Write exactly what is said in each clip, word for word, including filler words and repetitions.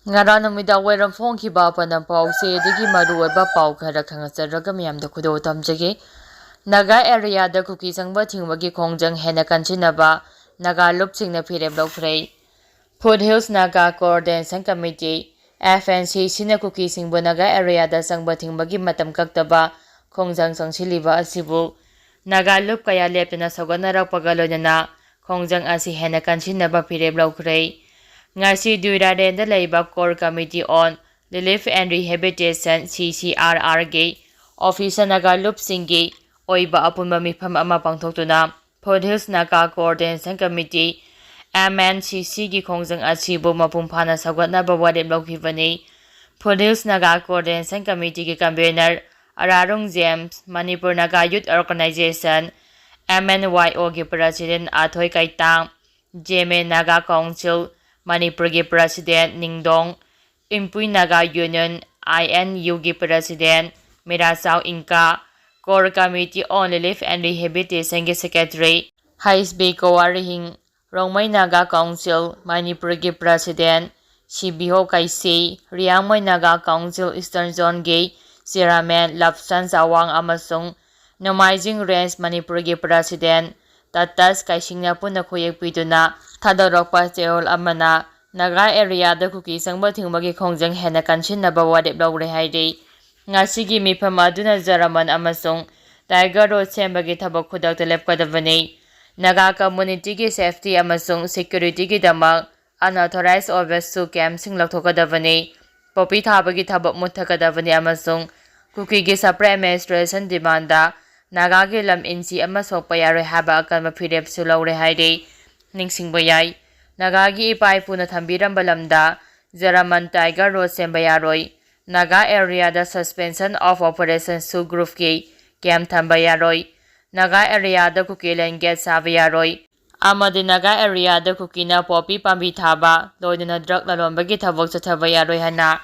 ꯉꯔꯥꯡ ꯅꯨꯃꯤꯗꯥꯡ ꯋꯥꯏꯔꯝ ꯐꯣꯡꯈꯤꯕ ꯑꯄꯟꯕ ꯄꯥꯎꯆꯦꯗꯒꯤ ꯃꯔꯨꯑꯣꯏꯕ ꯄꯥꯎ ꯈꯔ ꯈꯪꯍꯟꯖꯔꯒ ꯃꯤꯌꯥꯝꯗ ꯈꯨꯗꯣꯜ ꯇꯝꯖꯒꯦ꯫ ꯅꯥꯒꯥ ꯑꯦꯔꯤꯌꯥꯗ ꯀꯨꯀꯤ ꯆꯪꯕ ꯊꯤꯡꯕꯒꯤ ꯈꯣꯡꯖꯪ ꯍꯦꯟꯅ ꯀꯟꯁꯤꯟꯅꯕ ꯅꯥꯒꯥ ꯂꯨꯞꯁꯤꯡꯅ ꯐꯤꯔꯦꯞ ꯂꯧꯈ꯭ꯔꯦ꯫ Foot hills Naga coordination committee, F N C ꯁꯤꯅ ꯀꯨꯀꯤꯁꯤꯡꯕꯨ ꯅꯥꯒꯥ ꯑꯦꯔꯤꯌꯥꯗ ꯆꯪꯕ ꯊꯤꯡꯕꯒꯤ ꯃꯇꯝ ꯀꯛꯇꯕ ꯈꯣꯡꯖꯪ ꯆꯪꯁꯤꯜꯂꯤꯕ ꯑꯁꯤꯕꯨ ꯅꯥꯒꯥ ꯂꯨꯞ ꯀꯌꯥ ꯂꯦꯞꯇꯅ ꯁꯧꯒꯠꯅꯔꯛꯄꯒ ꯂꯣꯏꯅꯅ ꯈꯣꯡꯖꯪ ꯑꯁꯤ ꯍꯦꯟꯅ ꯀꯟꯁꯤꯟꯅꯕ ꯐꯤꯔꯦꯞ ꯂꯧꯈ꯭ꯔꯦ꯫ ꯉꯁꯤ ꯗ꯭ꯌꯨꯔꯥꯂꯦꯟꯗ ꯂꯩꯕ Core Committee on Relief and Rehabilitation, ꯁꯤ ꯁꯤ ꯑꯥꯔ ꯑꯥꯔꯒꯤ ꯑꯣꯐꯤꯁꯇ ꯅꯥꯒꯥ ꯂꯨꯞꯁꯤꯡꯒꯤ ꯑꯣꯏꯕ ꯑꯄꯨꯟꯕ ꯃꯤꯐꯝ ꯑꯃ ꯄꯥꯡꯊꯣꯛꯇꯨꯅ foot hills Naga coordination committee, M N C ꯁꯤꯒꯤ ꯈꯣꯡꯖꯪ ꯑꯁꯤꯕꯨ ꯃꯄꯨꯡ ꯐꯥꯅ ꯁꯧꯒꯠꯅꯕ ꯋꯥꯔꯦꯞ ꯂꯧꯈꯤꯕꯅꯤ꯫ ꯐꯨꯠ ꯍꯤꯜꯁ ꯅꯥꯒꯥ ꯀꯣꯑꯣꯔꯗꯤꯅꯦꯁꯟ ꯀꯃꯤꯇꯤꯒꯤ convener Ararung James, Manipur Naga youth organisation, M N Y ꯑꯣꯒꯤ ꯄ꯭ꯔꯁꯤꯗꯦꯟ ꯑꯊꯣꯏ ꯀꯩꯇꯥꯡ, ꯖꯦꯃꯦ ꯅꯥꯒꯥ ꯀꯥꯎꯟꯁꯤꯜ ꯃꯅꯤꯄꯨꯔꯒꯤ president Ningdong, Inpui Naga union, I N ꯌꯨꯒꯤ president Mirachau Inka, Core Committee on Relief and Rehabilitationꯒꯤ secretary Heis B Kowarihing, Rongmei Naga council ꯃꯅꯤꯄꯨꯔꯒꯤ ꯄ꯭ꯔꯁꯤꯗꯦꯟ ꯁꯤ ꯕꯤ ꯍꯣ ꯀꯩꯁꯤ, ꯔꯤꯌꯥꯡꯃꯩ ꯅꯥꯒꯥ ꯀꯥꯎꯟꯁꯤꯜ ꯏꯁꯇꯔꯟ ꯖꯣꯟꯒꯤ ꯆꯤꯌꯥꯔꯃꯦꯟ ꯂꯞꯁꯟ ꯆꯥꯋꯥꯡ ꯑꯃꯁꯨꯡ ꯅꯣꯡꯃꯥꯏꯖꯤꯡ range ꯃꯅꯤꯄꯨꯔꯒꯤ ꯄ꯭ꯔꯁꯤꯗꯦꯟ ꯇꯇꯁ ꯀꯩꯁꯤꯡꯅ ꯄꯨꯟꯅ ꯈꯨꯌꯦꯛ ꯄꯤꯗꯨꯅ ꯊꯥꯗꯣꯔꯛꯄ ꯆꯦꯔꯣꯜ ꯑꯃꯅ ꯅꯥꯒꯥ ꯑꯦꯔꯤꯌꯥꯗ ꯀꯨꯀꯤ ꯆꯪꯕ ꯊꯤꯡꯕꯒꯤ ꯈꯣꯡꯖꯪ ꯍꯦꯟꯅ ꯀꯟꯁꯤꯟꯅꯕ ꯋꯥꯔꯦꯞ ꯂꯧꯔꯦ ꯍꯥꯏꯔꯤ꯫ ꯉꯁꯤꯒꯤ ꯃꯤꯐꯝ ꯑꯗꯨꯅ ꯖꯔꯃꯟ ꯑꯃꯁꯨꯡ ꯇꯥꯏꯒꯔ ꯔꯣꯗ ꯁꯦꯝꯕꯒꯤ ꯊꯕꯛ ꯈꯨꯗꯛꯇ ꯂꯦꯞꯀꯗꯕꯅꯤ꯫ ꯅꯥꯒꯥ ꯀꯝꯃꯨꯅꯤꯇꯤꯒꯤ ꯁꯦꯐꯇꯤ ꯑꯃꯁꯨꯡ ꯁꯦꯀ꯭ꯌꯨꯔꯤꯇꯤꯒꯤꯗꯃꯛ ꯑꯟꯑꯣꯊꯣꯔꯥꯏꯖ ꯑꯣꯏꯕ ꯁꯨ ꯀꯦꯝꯞꯁꯤꯡ ꯂꯧꯊꯣꯛꯀꯗꯕꯅꯤ꯫ ꯄꯣꯄꯤ ꯊꯥꯕꯒꯤ ꯊꯕꯛ ꯃꯨꯠꯊꯠꯀꯗꯕꯅꯤ ꯑꯃꯁꯨꯡ ꯀꯨꯀꯤꯒꯤ ꯁꯄꯔꯦꯠ ꯑꯦꯗꯃꯤꯅꯤꯁꯇ꯭ꯔꯦꯁꯟ ꯗꯤꯃꯥꯟꯗ ꯅꯥꯒꯥꯒꯤ ꯂꯝ ꯏꯟꯆꯤ ꯑꯃ ꯁꯣꯛꯄ ꯌꯥꯔꯣꯏ ꯍꯥꯏꯕ ꯑꯀꯟꯕ ꯐꯤꯔꯦꯞꯁꯨ ꯂꯧꯔꯦ ꯍꯥꯏꯔꯤ꯫ ꯅꯤꯡꯁꯤꯡꯕ ꯌꯥꯏ, ꯅꯥꯒꯥꯒꯤ ꯏꯄꯥ ꯏꯄꯨꯅ ꯊꯝꯕꯤꯔꯝꯕ ꯂꯝꯗ ꯖꯔꯃꯟ ꯇꯥꯏꯒꯔ ꯔꯣꯗ ꯁꯦꯝꯕ ꯌꯥꯔꯣꯏ, ꯅꯥꯒꯥ ꯑꯦꯔꯤꯌꯥꯗ Suspension of Operation ꯁꯨ ꯒ꯭ꯔꯨꯞꯀꯤ ꯀꯦꯝꯞ ꯊꯝꯕ ꯌꯥꯔꯣꯏ, ꯅꯥꯒꯥ ꯑꯦꯔꯤꯌꯥꯗ ꯀꯨꯀꯤ ꯂꯦꯟ ꯒꯦꯠ ꯁꯥꯕ ꯌꯥꯔꯣꯏ, ꯑꯃꯗꯤ ꯅꯥꯒꯥ ꯑꯦꯔꯤꯌꯥꯗ ꯀꯨꯀꯤꯅ ꯄꯣꯄꯤ ꯄꯥꯝꯕꯤ ꯊꯥꯕ, ꯂꯣꯏꯅꯅ ꯗ꯭ꯔꯒ ꯂꯂꯣꯟꯕꯒꯤ ꯊꯕꯛ ꯆꯠꯊꯕ ꯌꯥꯔꯣꯏ ꯍꯥꯏꯅ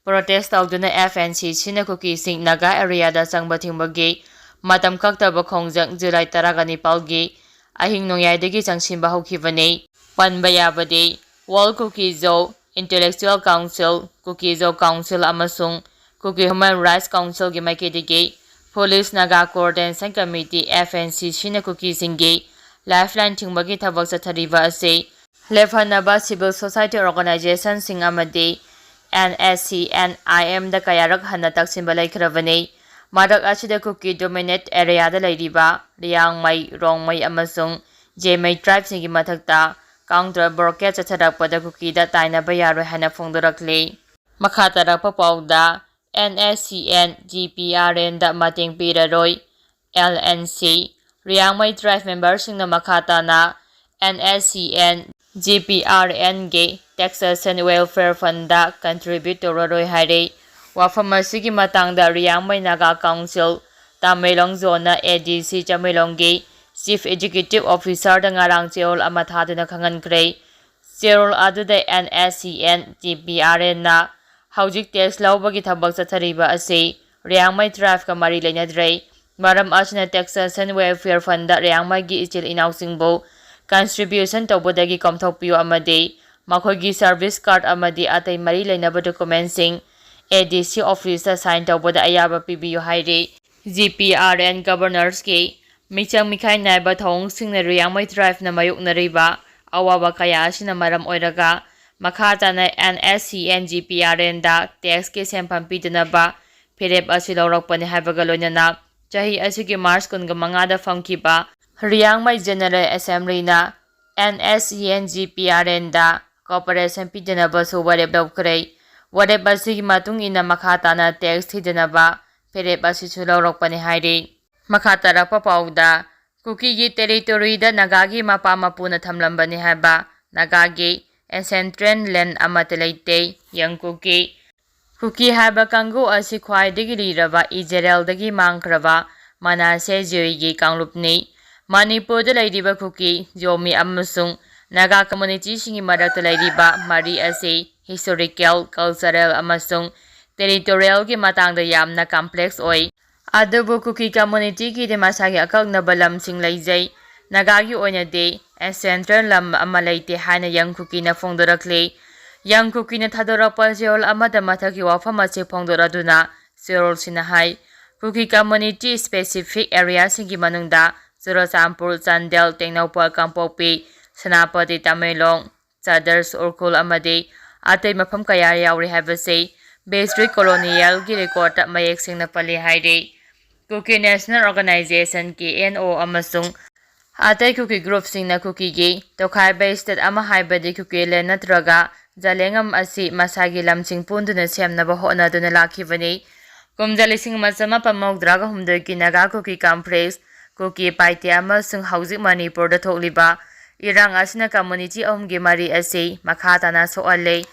ꯄ꯭ꯔꯣꯇꯦꯁ ꯇꯧꯗꯨꯅ ꯑꯦꯐ ꯑꯦꯟ ꯁꯤ ꯁꯤꯅ ꯀꯨꯀꯤꯁꯤꯡ ꯅꯥꯒꯥ ꯑꯦꯔꯤꯌꯥꯗ ꯆꯪꯕ ꯊꯤꯡꯕꯒꯤ ꯃꯇꯝ ꯀꯛꯇꯕ ꯈꯣꯡꯖꯪ ꯖꯨꯂꯥꯏ ꯇꯔꯥꯒ ꯅꯤꯄꯥꯜꯒꯤ ꯑꯍꯤꯡ ꯅꯣꯡꯌꯥꯏꯗꯒꯤ ꯆꯪꯁꯤꯟꯕ ꯍꯧꯈꯤꯕꯅꯤ꯫ ꯄꯟꯕ ꯌꯥꯕꯗꯤ, ꯋꯥꯔꯜ ꯀꯨꯀꯤ ꯖꯣ Intellectual Council, Kuki-Zo Council ꯑꯃꯁꯨꯡ Kuki Human Rights Councilꯒꯤ ꯃꯥꯏꯀꯩꯗꯒꯤ Police Naga Coordination Committee, F N C Cꯅ ꯀꯨꯀꯤꯁꯤꯡꯒꯤ lifeline ꯊꯤꯡꯕꯒꯤ ꯊꯕꯛ ꯆꯠꯊꯔꯤꯕ ꯑꯁꯤ ꯂꯦꯞꯍꯟꯅꯕ civil society organizationꯁꯤꯡ ꯑꯃꯗꯤ N S C N I Mꯗ ꯀꯌꯥꯔꯛ ꯍꯟꯅ ꯇꯛꯁꯤꯟꯕ ꯂꯩꯈ꯭ꯔꯕꯅꯤ꯫ ꯃꯔꯛ ꯑꯁꯤꯗ ꯀꯨꯀꯤ dominate areaꯗ ꯂꯩꯔꯤꯕ ꯔꯤꯌꯥꯡꯃꯩ, ꯔꯣꯡꯃꯩ ꯑꯃꯁꯨꯡ ꯖꯦꯃꯩ tribeꯁꯤꯡꯒꯤ ꯃꯊꯛꯇ counter blockade ꯆꯠꯊꯔꯛꯄꯗ ꯀꯨꯀꯤꯗ ꯇꯥꯏꯅꯕ ꯌꯥꯔꯣꯏ ꯍꯥꯏꯅ ꯐꯣꯡꯗꯣꯔꯛꯂꯤ꯫ ꯃꯈꯥ ꯇꯥꯔꯛꯄ ꯄꯥꯎꯗ, N S C N G P R Nꯗ ꯃꯇꯦꯡ ꯄꯤꯔꯔꯣꯏ꯫ L N C, ꯔꯤꯌꯥꯡꯃꯩ tribe memberꯁꯤꯡꯅ ꯃꯈꯥ ꯇꯥꯅ N S C N G P R Nꯒꯤ Taxation Welfare Fundꯗ contribute ꯇꯧꯔꯔꯣꯏ ꯍꯥꯏꯔꯤ꯫ ꯋꯥꯐꯝ ꯑꯁꯤꯒꯤ ꯃꯇꯥꯡꯗ ꯔꯤꯌꯥꯡꯃꯩ Naga Council Tamenglong zoneꯅ A D C ꯇꯃꯦꯡꯂꯣꯡꯒꯤ Chief Executive Officerꯗ ꯉꯔꯥꯡ ꯆꯦꯔꯣꯜ ꯑꯃ ꯊꯥꯗꯨꯅ ꯈꯪꯍꯟꯈ꯭ꯔꯦ꯫ ꯆꯦꯔꯣꯜ ꯑꯗꯨꯗ N S C N G P R Nꯅ ꯍꯧꯖꯤꯛ tax ꯂꯧꯕꯒꯤ ꯊꯕꯛ ꯆꯠꯊꯔꯤꯕ ꯑꯁꯤ ꯔꯤꯌꯥꯡꯃꯩ tribeꯀ ꯃꯔꯤ ꯂꯩꯅꯗ꯭ꯔꯦ꯫ ꯃꯔꯝ ꯑꯁꯤꯅ Taxation Welfare Fundꯗ ꯔꯤꯌꯥꯡꯃꯩꯒꯤ ꯏꯆꯤꯜ ꯏꯅꯥꯎꯁꯤꯡꯕꯨ contribution ꯇꯧꯕꯗꯒꯤ ꯀꯣꯝꯊꯣꯛꯄꯤꯌꯨ ꯑꯃꯗꯤ ꯃꯈꯣꯏꯒꯤ service card ꯑꯃꯗꯤ ꯑꯇꯩ ꯃꯔꯤ ꯂꯩꯅꯕ documentꯁꯤꯡ A D C officeꯇ sign ꯇꯧꯕꯗ ꯑꯌꯥꯕ ꯄꯤꯕꯤꯌꯨ ꯍꯥꯏꯔꯤ꯫ G P R N Governorsꯀꯤ ꯃꯤꯆꯪ ꯃꯤꯈꯥꯏ ꯅꯥꯏꯕ ꯊꯧꯑꯣꯡꯁꯤꯡꯅ ꯔꯤꯌꯥꯡꯃꯩ tribeꯅ ꯃꯥꯌꯣꯛꯅꯔꯤꯕ ꯑꯋꯥꯕ ꯀꯌꯥ ꯑꯁꯤꯅ ꯃꯔꯝ ꯑꯣꯏꯔꯒ ꯃꯈꯥ ꯇꯥꯅ N S C N G P R Nꯗ taxꯀꯤ ꯁꯦꯟꯐꯝ ꯄꯤꯗꯅꯕ ꯐꯤꯔꯦꯞ ꯑꯁꯤ ꯂꯧꯔꯛꯄꯅꯤ ꯍꯥꯏꯕꯒ ꯂꯣꯏꯅꯅ ꯆꯍꯤ ꯑꯁꯤꯒꯤ March ꯀꯨꯟꯒ ꯃꯉꯥꯗ ꯐꯝꯈꯤꯕ ꯔꯤꯌꯥꯡꯃꯩ General Assemblyꯅ N S C N G P R Nꯗ cooperation ꯄꯤꯗꯅꯕꯁꯨ ꯋꯥꯔꯦꯞ ꯂꯧꯈ꯭ꯔꯦ꯫ ꯋꯥꯔꯦꯞ ꯑꯁꯤꯒꯤ ꯃꯇꯨꯡ ꯏꯟꯅ ꯃꯈꯥ ꯇꯥꯅ tax ꯊꯤꯗꯅꯕ ꯐꯤꯔꯦꯞ ꯑꯁꯤꯁꯨ ꯂꯧꯔꯛꯄꯅꯤ ꯍꯥꯏꯔꯤ꯫ ꯃꯈꯥ ꯇꯥꯔꯛꯄ ꯄꯥꯎꯗ, ꯀꯨꯀꯤꯒꯤ territoryꯗ ꯅꯥꯒꯥꯒꯤ ꯃꯄꯥ ꯃꯄꯨꯅ ꯊꯝꯂꯝꯕꯅꯤ ꯍꯥꯏꯕ ꯅꯥꯒꯥꯒꯤ ancestral land ꯑꯃꯠꯇ ꯂꯩꯇꯦ꯫ ꯌꯪ ꯀꯨꯀꯤ꯫ ꯀꯨꯀꯤ ꯍꯥꯏꯕ ꯀꯥꯡꯕꯨ ꯑꯁꯤ ꯈ꯭ꯋꯥꯏꯗꯒꯤ ꯂꯤꯔꯕ ꯏꯖꯔꯦꯜꯗꯒꯤ ꯃꯥꯡꯈ꯭ꯔꯕ ꯃꯅꯥꯁꯦ ꯖꯤꯌꯨꯒꯤ ꯀꯥꯡꯂꯨꯞꯅꯤ꯫ ꯃꯅꯤꯄꯨꯔꯗ ꯂꯩꯔꯤꯕ ꯀꯨꯀꯤ, ꯖꯣꯃꯤ ꯑꯃꯁꯨꯡ ꯅꯥꯒꯥ communityꯁꯤꯡꯒꯤ ꯃꯔꯛꯇ ꯂꯩꯔꯤꯕ ꯃꯔꯤ ꯑꯁꯤ historical, cultural ꯑꯃꯁꯨꯡ territorialꯒꯤ ꯃꯇꯥꯡꯗ ꯌꯥꯝꯅ complex ꯑꯣꯏ꯫ ꯑꯗꯨꯕꯨ ꯀꯨꯀꯤ communityꯒꯤꯗꯤ ꯃꯁꯥꯒꯤ ꯑꯀꯛꯅꯕ ꯂꯝꯁꯤꯡ ꯂꯩꯖꯩ꯫ ꯅꯥꯒꯥꯒꯤ ꯑꯣꯏꯅꯗꯤ ancestral ꯂꯝ ꯑꯃ ꯂꯩꯇꯦ ꯍꯥꯏꯅ ꯌꯪ ꯀꯨꯀꯤꯅ ꯐꯣꯡꯗꯣꯔꯛꯂꯤ꯫ ꯌꯪ ꯀꯨꯀꯤꯅ ꯊꯥꯗꯣꯔꯛꯄ ꯆꯦꯔꯣꯜ ꯑꯃꯗ ꯃꯊꯛꯀꯤ ꯋꯥꯐꯝ ꯑꯁꯤ ꯐꯣꯡꯗꯣꯔꯛꯗꯨꯅ ꯆꯦꯔꯣꯜꯁꯤꯅ ꯍꯥꯏ, ꯀꯨꯀꯤ community specific areaꯁꯤꯡꯒꯤ ꯃꯅꯨꯡꯗ ꯆꯨꯔꯆꯥꯟꯄꯨꯔ, ꯆꯥꯟꯗꯦꯜ, ꯇꯦꯡꯅꯧꯄꯜ, ꯀꯥꯡꯄꯣꯛꯄꯤ, ꯁꯦꯅꯥꯄꯇꯤ, ꯇꯃꯦꯡꯂꯣꯡ, ꯆꯥꯗꯔꯁ, ꯎꯈ꯭ꯔꯨꯜ ꯑꯃꯗꯤ ꯑꯇꯩ ꯃꯐꯝ ꯀꯌꯥ ꯌꯥꯎꯔꯤ ꯍꯥꯏꯕꯁꯤ Bistri Colonialꯒꯤ recordꯇ ꯃꯌꯦꯛ ꯁꯦꯡꯅ ꯄꯜꯂꯤ ꯍꯥꯏꯔꯤ꯫ ꯀꯨꯀꯤ National Organizationꯀꯤ, NO, ꯑꯃꯁꯨꯡ ꯑꯇꯩ ꯀꯨꯀꯤ groupꯁꯤꯡꯅ ꯀꯨꯀꯤꯒꯤ ꯇꯣꯈꯥꯏꯕ state ꯑꯃ, ꯍꯥꯏꯕꯗꯤ ꯀꯨꯀꯤꯂꯦꯟ ꯅꯠꯇ꯭ꯔꯒ ꯖꯂꯦꯡꯉꯝ ꯑꯁꯤ ꯃꯁꯥꯒꯤ ꯂꯝꯁꯤꯡ ꯄꯨꯟꯗꯨꯅ ꯁꯦꯝꯅꯕ ꯍꯣꯠꯅꯗꯨꯅ ꯂꯥꯛꯈꯤꯕꯅꯤ꯫ ꯀꯨꯝꯖꯥ ꯂꯤꯁꯤꯡ ꯑꯃ ꯆꯃꯥꯄꯟ ꯃꯧꯗ꯭ꯔꯥꯒ ꯍꯨꯝꯗꯣꯏꯒꯤ Naga Kuki Conflict, ꯀꯨꯀꯤ ꯄꯥꯏꯇꯦ ꯑꯃꯁꯨꯡ ꯍꯧꯖꯤꯛ ꯃꯅꯤꯄꯨꯔꯗ ꯊꯣꯛꯂꯤꯕ ꯏꯔꯥꯡ ꯑꯁꯤꯅ community ꯑꯍꯨꯝꯒꯤ ꯃꯔꯤ ꯑꯁꯤ ꯃꯈꯥ ꯇꯥꯅ ꯁꯣꯛꯍꯜꯂꯦ꯫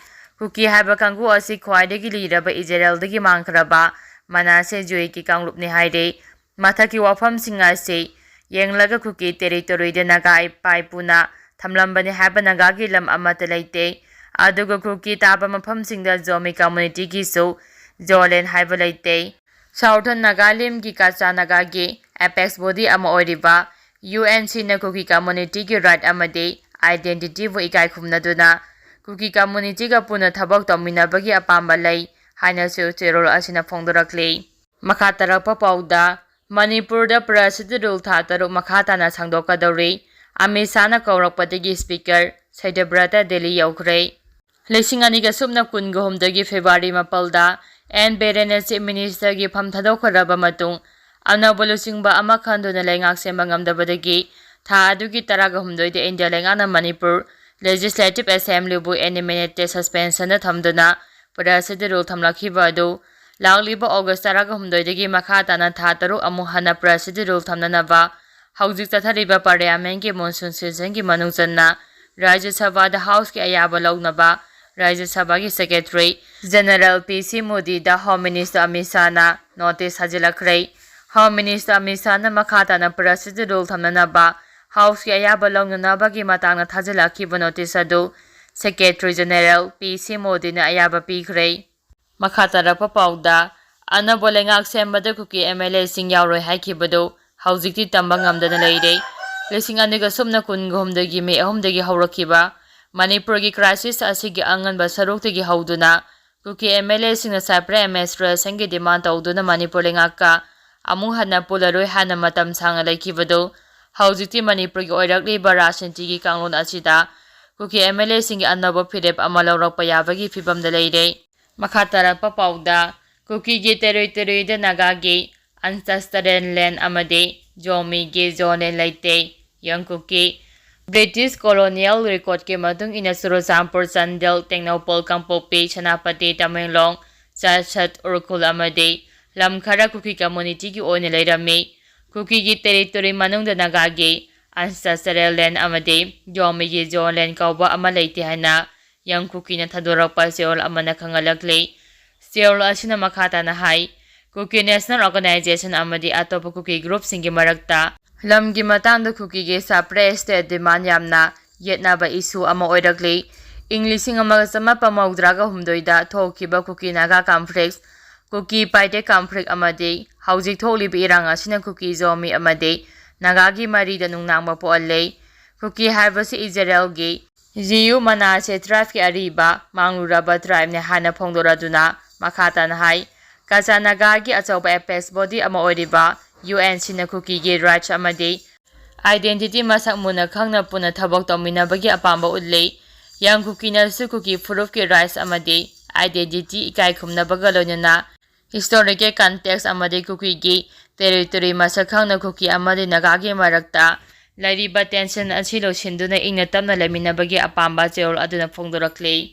ꯀꯨꯀꯤ ꯍꯥꯏꯕ ꯀꯥꯡꯕꯨ ꯑꯁꯤ ꯈ꯭ꯋꯥꯏꯗꯒꯤ ꯂꯤꯔꯕ ꯏꯖꯔꯦꯜꯗꯒꯤ ꯃꯥꯡꯈ꯭ꯔꯕ ꯃꯅꯥꯁꯦ ꯖꯨꯏꯒꯤ ꯀꯥꯡꯂꯨꯞꯅꯤ ꯍꯥꯏꯔꯤ꯫ ꯃꯊꯛꯀꯤ ꯋꯥꯐꯝꯁꯤꯡ ꯑꯁꯤ ꯌꯦꯡꯂꯒ ꯀꯨꯀꯤ territoryꯗ ꯅꯥꯒꯥ ꯏꯄꯥ ꯏꯄꯨꯅ ꯊꯝꯂꯝꯕꯅꯤ ꯍꯥꯏꯕ ꯅꯥꯒꯥꯒꯤ ꯂꯝ ꯑꯃꯠꯇ ꯂꯩꯇꯦ꯫ ꯑꯗꯨꯒ ꯀꯨꯀꯤ ꯇꯥꯕ ꯃꯐꯝꯁꯤꯡꯗ ꯖꯣꯃꯤ communityꯒꯤꯁꯨ ꯖꯣꯂꯦꯟ ꯍꯥꯏꯕ ꯂꯩꯇꯦ꯫ Southern Nagalimꯒꯤ ꯀꯆꯥ ꯅꯥꯒꯥꯒꯤ apex body ꯑꯃ ꯑꯣꯏꯔꯤꯕ UNCꯅ ꯀꯨꯀꯤ communityꯒꯤ right ꯑꯃꯗꯤ identityꯕꯨ ꯏꯀꯥꯏ ꯈꯨꯝꯅꯗꯨꯅ ꯀꯨꯀꯤ communityꯒ ꯄꯨꯟꯅ ꯊꯕꯛ ꯇꯧꯃꯤꯟꯅꯕꯒꯤ ꯑꯄꯥꯝꯕ ꯂꯩ ꯍꯥꯏꯅꯁꯨ ꯆꯦꯔꯣꯜ ꯑꯁꯤꯅ ꯐꯣꯡꯗꯣꯔꯛꯂꯤ꯫ ꯃꯈꯥ ꯇꯥꯔꯛꯄ ꯄꯥꯎꯗ, ꯃꯅꯤꯄꯨꯔꯗ President's Rule ꯊꯥ ꯇꯔꯨꯛ ꯃꯈꯥ ꯇꯥꯅ ꯁꯥꯡꯗꯣꯛꯀꯗꯧꯔꯤ꯫ ꯑꯃꯤꯠ ꯁꯥꯍꯅ ꯀꯧꯔꯛꯄꯗꯒꯤ Speaker ꯁꯩꯗꯕ꯭ꯔꯇ ꯗꯤꯜꯂꯤ ꯌꯧꯈ꯭ꯔꯦ꯫ ꯂꯤꯁꯤꯡ ꯑꯅꯤꯒ ꯁꯨꯞꯅ ꯀꯨꯟꯒ ꯍꯨꯝꯗꯣꯏꯒꯤ February ꯃꯥꯄꯜꯗ ꯑꯦꯟ ꯕꯤꯔꯦꯟꯅ Chief Ministerꯒꯤ ꯐꯝ ꯊꯥꯗꯣꯛꯈ꯭ꯔꯕ ꯃꯇꯨꯡ, ꯑꯅꯧꯕ ꯂꯨꯆꯤꯡꯕ ꯑꯃ ꯈꯟꯗꯨꯅ ꯂꯩꯉꯥꯛ ꯁꯦꯝꯕ ꯉꯝꯗꯕꯗꯒꯤ ꯊꯥ ꯑꯗꯨꯒꯤ ꯇꯔꯥꯒ ꯍꯨꯝꯗꯣꯏꯗ ꯏꯟꯗꯤꯌꯥ ꯂꯩꯉꯥꯛꯅ ꯃꯅꯤꯄꯨꯔ Legislative Assemblyꯕꯨ indefinite suspensionꯗ ꯊꯝꯗꯨꯅ President's Rule ꯊꯝꯂꯛꯈꯤꯕ ꯑꯗꯨ ꯂꯥꯛꯂꯤꯕ August ꯇꯔꯥꯒ ꯍꯨꯝꯗꯣꯏꯗꯒꯤ ꯃꯈꯥ ꯇꯥꯅ ꯊꯥ ꯇꯔꯨꯛ ꯑꯃꯨꯛ ꯍꯟꯅ President's Rule ꯊꯝꯅꯅꯕ ꯍꯧꯖꯤꯛ ꯆꯠꯊꯔꯤꯕ Parliamentꯀꯤ monsoon seasonꯒꯤ ꯃꯅꯨꯡ ꯆꯟꯅ ꯔꯥꯖ꯭ꯌ ꯁꯚꯥꯗ Houseꯀꯤ ꯑꯌꯥꯕ ꯂꯧꯅꯕ ꯔꯥꯖ꯭ꯌ ꯁꯚꯥꯒꯤ Secretary General ꯄꯤ ꯁꯤ ꯃꯣꯗꯤꯗ Home Minister Amit ꯁꯥꯍꯅ notice ꯊꯥꯖꯤꯜꯂꯛꯈ꯭ꯔꯦ꯫ Home Minister Amit ꯁꯥꯍꯅ ꯃꯈꯥ ꯇꯥꯅ President's Rule ꯊꯝꯅꯅꯕ Houseꯀꯤ ꯑꯌꯥꯕ ꯂꯧꯅꯅꯕꯒꯤ ꯃꯇꯥꯡꯗ ꯊꯥꯖꯤꯜꯂꯛꯈꯤꯕ notice ꯑꯗꯨ Secretary General ꯄꯤ ꯁꯤ ꯃꯣꯗꯤꯅ ꯑꯌꯥꯕ ꯄꯤꯈ꯭ꯔꯦ꯫ ꯃꯈꯥ ꯇꯥꯔꯛꯄ ꯄꯥꯎꯗ, ꯑꯅꯧꯕ ꯂꯩꯉꯥꯛ ꯁꯦꯝꯕꯗ ꯀꯨꯀꯤ MLAꯁꯤꯡ ꯌꯥꯎꯔꯣꯏ ꯍꯥꯏꯈꯤꯕꯗꯨ ꯍꯧꯖꯤꯛꯇꯤ ꯇꯝꯕ ꯉꯝꯗꯅ ꯂꯩꯔꯦ꯫ ꯂꯤꯁꯤꯡ ꯑꯅꯤꯒ ꯁꯨꯞꯅ ꯀꯨꯟꯒ ꯍꯨꯝꯗꯣꯏꯒꯤ May ꯑꯍꯨꯝꯗꯒꯤ ꯍꯧꯔꯛꯈꯤꯕ ꯃꯅꯤꯄꯨꯔꯒꯤ crisis ꯑꯁꯤꯒꯤ ꯑꯉꯟꯕ ꯁꯔꯨꯛꯇꯒꯤ ꯍꯧꯗꯨꯅ ꯀꯨꯀꯤ MLAꯁꯤꯡꯅ separate administrationꯒꯤ demand ꯇꯧꯗꯨꯅ ꯃꯅꯤꯄꯨꯔ ꯂꯩꯉꯥꯛꯀ ꯑꯃꯨꯛ ꯍꯟꯅ ꯄꯨꯜꯂꯔꯣꯏ ꯍꯥꯏꯅ ꯃꯇꯝ ꯁꯥꯡꯅ ꯂꯩꯈꯤꯕꯗꯨ ꯍꯧꯖꯤꯛꯇꯤ ꯃꯅꯤꯄꯨꯔꯒꯤ ꯑꯣꯏꯔꯛꯂꯤꯕ ꯔꯥꯖꯅꯤꯇꯤꯒꯤ ꯀꯥꯡꯂꯣꯟ ꯑꯁꯤꯗ ꯀꯨꯀꯤ MLAꯁꯤꯡꯒꯤ ꯑꯅꯧꯕ ꯐꯤꯔꯦꯞ ꯑꯃ ꯂꯧꯔꯛꯄ ꯌꯥꯕꯒꯤ ꯐꯤꯕꯝꯗ ꯂꯩꯔꯦ꯫ ꯃꯈꯥ ꯇꯥꯔꯛꯄ ꯄꯥꯎꯗ, ꯀꯨꯀꯤꯒꯤ territoryꯗ ꯅꯥꯒꯥꯒꯤ ancestral land ꯑꯃꯗꯤ ꯖꯣꯃꯤꯒꯤ zonland ꯂꯩꯇꯦ꯫ ꯌꯪ ꯀꯨꯀꯤ꯫ British colonial recordꯀꯤ ꯃꯇꯨꯡ ꯏꯟꯅ ꯆꯨꯔꯆꯥꯟꯄꯨꯔ, ꯆꯥꯟꯗꯦꯜ, ꯇꯦꯡꯅꯧꯄꯜ, ꯀꯥꯡꯄꯣꯛꯄꯤ, ꯁꯦꯅꯥꯄꯇꯤ, ꯇꯃꯦꯡꯂꯣꯡ, ꯆꯥꯁꯠ, ꯎꯈ꯭ꯔꯨꯜ ꯑꯃꯗꯤ ꯂꯝ ꯈꯔ ꯀꯨꯀꯤ communityꯒꯤ ꯑꯣꯏꯅ ꯂꯩꯔꯝꯃꯤ꯫ ꯀꯨꯀꯤꯒꯤ territory ꯃꯅꯨꯡꯗ ꯅꯥꯒꯥꯒꯤ ancestral land ꯑꯃꯗꯤ ꯖꯣꯃꯤꯒꯤ zonland ꯀꯧꯕ ꯑꯃ ꯂꯩꯇꯦ ꯍꯥꯏꯅ ꯌꯪ ꯀꯨꯀꯤꯅ ꯊꯥꯗꯣꯔꯛꯄ ꯆꯦꯔꯣꯜ ꯑꯃꯅ ꯈꯪꯍꯜꯂꯛꯂꯤ꯫ ꯆꯦꯔꯣꯜ ꯑꯁꯤꯅ ꯃꯈꯥ ꯇꯥꯅ ꯍꯥꯏ, ꯀꯨꯀꯤ national organization ꯑꯃꯗꯤ ꯑꯇꯣꯞꯄ ꯀꯨꯀꯤ groupꯁꯤꯡꯒꯤ ꯃꯔꯛꯇ ꯂꯝꯒꯤ ꯃꯇꯥꯡꯗ ꯀꯨꯀꯤꯒꯤ separate state demand ꯌꯥꯝꯅ ꯌꯦꯠꯅꯕ issue ꯑꯃ ꯑꯣꯏꯔꯛꯂꯤ꯫ ꯏꯪ ꯂꯤꯁꯤꯡ ꯑꯃꯒ ꯆꯃꯥꯄꯟ ꯃꯧꯗ꯭ꯔꯥꯒ ꯍꯨꯝꯗꯣꯏꯗ ꯊꯣꯛꯈꯤꯕ ꯀꯨꯀꯤ ꯅꯥꯒꯥ conflict, ꯀꯨꯀꯤ ꯄꯥꯏꯗꯦ conflict ꯑꯃꯗꯤ ꯍꯧꯖꯤꯛ ꯊꯣꯛꯂꯤꯕ ꯏꯔꯥꯡ ꯑꯁꯤꯅ ꯀꯨꯀꯤ ꯖꯣꯃꯤ ꯑꯃꯗꯤ ꯅꯥꯒꯥꯒꯤ ꯃꯔꯤꯗ ꯅꯨꯡꯅꯥꯡꯕ ꯄꯣꯛꯍꯜꯂꯦ꯫ ꯀꯨꯀꯤ ꯍꯥꯏꯕꯁꯤ ꯏꯖꯔꯦꯜꯒꯤ ꯖꯤꯌꯨ ꯃꯅꯥꯁꯦ tribeꯀꯤ ꯑꯔꯤꯕ ꯃꯥꯡꯂꯨꯔꯕ tribeꯅꯤ ꯍꯥꯏꯅ ꯐꯣꯡꯗꯣꯔꯗꯨꯅ ꯃꯈꯥ ꯇꯥꯅ ꯍꯥꯏ, ꯀꯆꯥ ꯅꯥꯒꯥꯒꯤ ꯑꯆꯧꯕ apex body ꯑꯃ ꯑꯣꯏꯔꯤꯕ UNCꯅ ꯀꯨꯀꯤꯒꯤ rights ꯑꯃꯗꯤ identity ꯃꯁꯛ ꯃꯨꯟꯅ ꯈꯪꯅ ꯄꯨꯟꯅ ꯊꯕꯛ ꯇꯧꯃꯤꯟꯅꯕꯒꯤ ꯑꯄꯥꯝꯕ ꯎꯠꯂꯤ꯫ ꯌꯪ ꯀꯨꯀꯤꯅꯁꯨ ꯀꯨꯀꯤ ꯐꯨꯔꯨꯞꯀꯤ rights ꯑꯃꯗꯤ identity ꯏꯀꯥꯏ ꯈꯨꯝꯅꯕꯒ ꯂꯣꯏꯅꯅ historical context ꯑꯃꯗꯤ ꯀꯨꯀꯤꯒꯤ territory ꯃꯁꯛ ꯈꯪꯅ ꯀꯨꯀꯤ ꯑꯃꯗꯤ ꯅꯥꯒꯥꯒꯤ ꯃꯔꯛꯇ ꯂꯩꯔꯤꯕ tension ꯑꯁꯤ ꯂꯣꯏꯁꯤꯟꯗꯨꯅ ꯏꯪꯅ ꯇꯞꯅ ꯂꯩꯃꯤꯟꯅꯕꯒꯤ ꯑꯄꯥꯝꯕ ꯆꯦꯔꯣꯜ ꯑꯗꯨꯅ ꯐꯣꯡꯗꯣꯔꯛꯂꯤ꯫